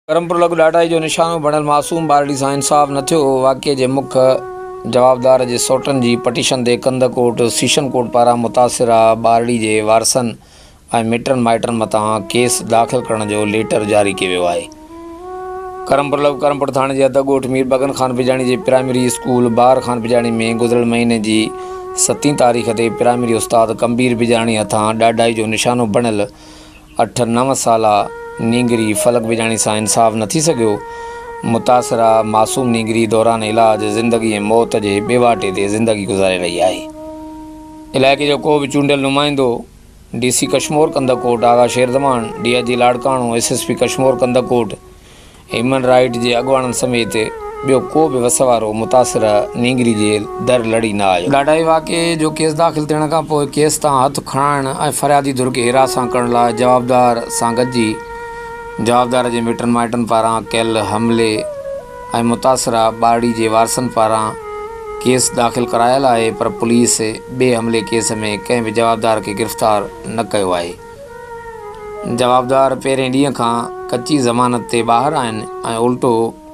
ڪرمپور لڳ ڏاڍائي جو نشانو بڻيل معصوم ٻارڙي سان انصاف نه ٿيو، واقعي جي مک جوابدار جي سئوٽن جي پٽيشن تي ڪنڌڪوٽ سيشن ڪورٽ پاران متاثره ٻارڙي جي وارثن ۽ مٽن مائٽن مٿان ڪيس داخل ڪرڻ جو ليٽر جاري ڪيو ويو آهي. ڪرمپور لڳ ڪرمپور ٿاڻي جي حد ڳوٺ مير بگن خان بجاڻي جي پرائمري اسڪول بهار خان بجاڻي ۾ گذريل مهيني جي ستين تاريخ تي پرائمري استاد ڪمبير بجاڻي هٿان ڏاڍائي جو نشانو بڻيل اٺ نو سالا نينگري فلڪ بجاڻي سان انصاف نه ٿي سگهيو، متاثره معصوم نينگري دوران علاج زندگي ۽ موت جي ٻيواٽي تي زندگي گذاري رهي آهي. علائقي جو ڪو به چونڊيل نمائندو D C Kashmore Kandhkot Agha Sher Zaman, D I G Larkana, S S P Kashmore Kandhkot, human right جي اڳواڻن سميت ٻيو ڪو به وس وارو متاثره نينگري جي در لڙي نه آيو. ڏاڍائي واقعي جو ڪيس داخل ٿيڻ کان پوء ڪيس تان هٿ کڻائڻ ۽ فريادي ڌر کي هراسان ڪرڻ لاء جوابدار سان گڏجي جوابدار جي مٽن مائٽن پاران ڪيل حملي ۽ متاثره ٻارڙي جي وارثن پاران ڪيس داخل ڪرايل آهي پر پوليس ٻئي حملي ڪيس ۾ ڪنهن به جوابدار کي گرفتار نه ڪيو آهي. جوابدار پهرين ڏينهن کان ڪچي ضمانت تي ٻاهر آهن ۽ الٽو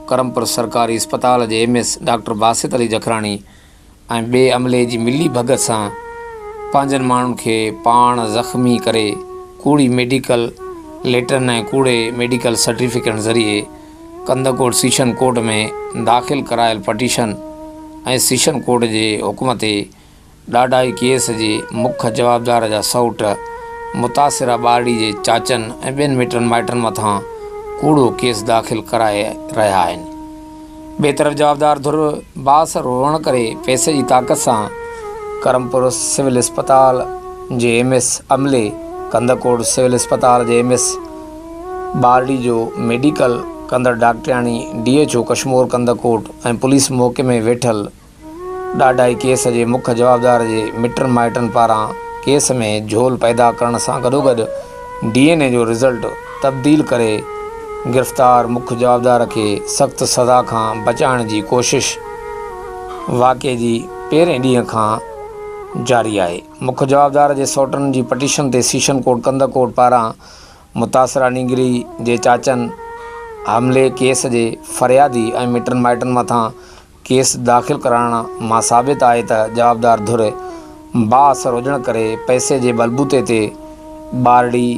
ڪرمپور سرڪاري اسپتال جي M S doctor Basit Ali Jakhrani ۽ ٻئي عملي جي ملي ڀڳت سان پنهنجن ماڻهن کي پاڻ زخمي ڪري ڪوڙي ميڊيڪل ليٽرن ۽ ڪوڙي ميڊيڪل سرٽيفڪيٽن ذريعي ڪنڌڪوٽ سيشن ڪورٽ ۾ داخل ڪرايل پٽيشن ۽ سيشن ڪورٽ جي حڪم تي ڏاڍائي ڪيس جي مک جوابدار جا سئوٽ متاثره ٻارڙي جي چاچن ۽ ٻين مٽن مائٽن مٿان ڪوڙو ڪيس داخل ڪرائي رهيا آهن. ٻئي طرف جوابدار ڌر بااثر هئڻ ڪري پئسي جي طاقت سان ڪرمپور سول اسپتال جي ايم ايس عملي ڪنڌڪوٽ سول اسپتال جي ايم ايس ٻارڙي جو ميڊيڪل ڪندڙ ڊاڪٽرياڻي D H O Kashmore Kandhkot ۽ police موقعي ۾ ويٺل ڏاڍائي ڪيس جي مک جوابدار جي مٽن مائٽن پاران ڪيس ۾ جهول پيدا ڪرڻ سان گڏوگڏ ڊي اين اي جو رزلٽ تبديل ڪري گرفتار مک جوابدار کي سخت سزا کان بچائڻ جي ڪوشش واقعي جي پهرين ڏينهن کان جاري آهي. مک جوابدار جي سئوٽن جي پٽيشن تي سيشن ڪورٽ ڪنڌڪوٽ پاران متاثره نينگري جي چاچن حملي ڪيس جي فريادي ۽ مٽن مائٽن مٿان ڪيس داخل ڪرائڻ مان ثابت آهي ته جوابدار ڌر بااثر هجڻ ڪري پئسي جي بلبوتي تي ٻارڙي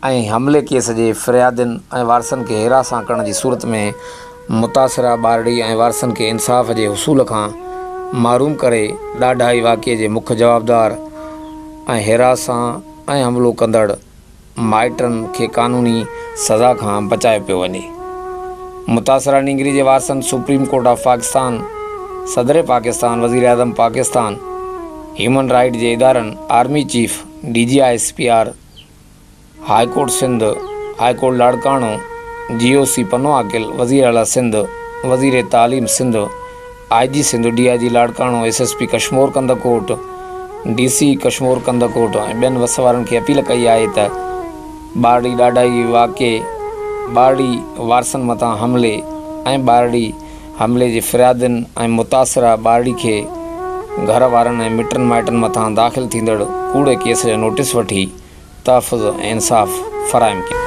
۽ حملي ڪيس جي فريادين ۽ وارثن کي هراسان ڪرڻ جي صورت ۾ متاثره ٻارڙي ۽ وارثن کي انصاف جي حصول کان محروم ڪري ڏاڍائي واقعي جي مک جوابدار ۽ هراسان ۽ حملو ڪندڙ مائٽن کي قانوني سزا کان بچايو پيو وڃي. متاثره نينگري جي وارثن سپريم ڪورٽ آف پاڪستان، صدر پاڪستان، وزيراعظم پاڪستان، هيومن رائيٽ جي ادارن، army chief, D G I S P R, high court Sindh, high court Larkana, G O C Pano Aqil, وزير اعليٰ سنڌ، وزير تعليم Sindh, I G Sindh, D I G Larkana, S S P Kashmore Kandhkot, D C Kashmore Kandhkot ۽ ٻين وس وارن کي appeal ڪئي آهي ته ٻارڙي ڏاڍائي واقعي، ٻارڙي وارثن مٿان حملي ۽ ٻارڙي حملي جي فريادين ۽ متاثره ٻارڙي کي گهر وارن ۽ مٽن مائٽن مٿان داخل ٿيندڙ ڪوڙي ڪيس جو نوٽيس وٺي تحفظ ۽ انصاف فراهم ڪيو.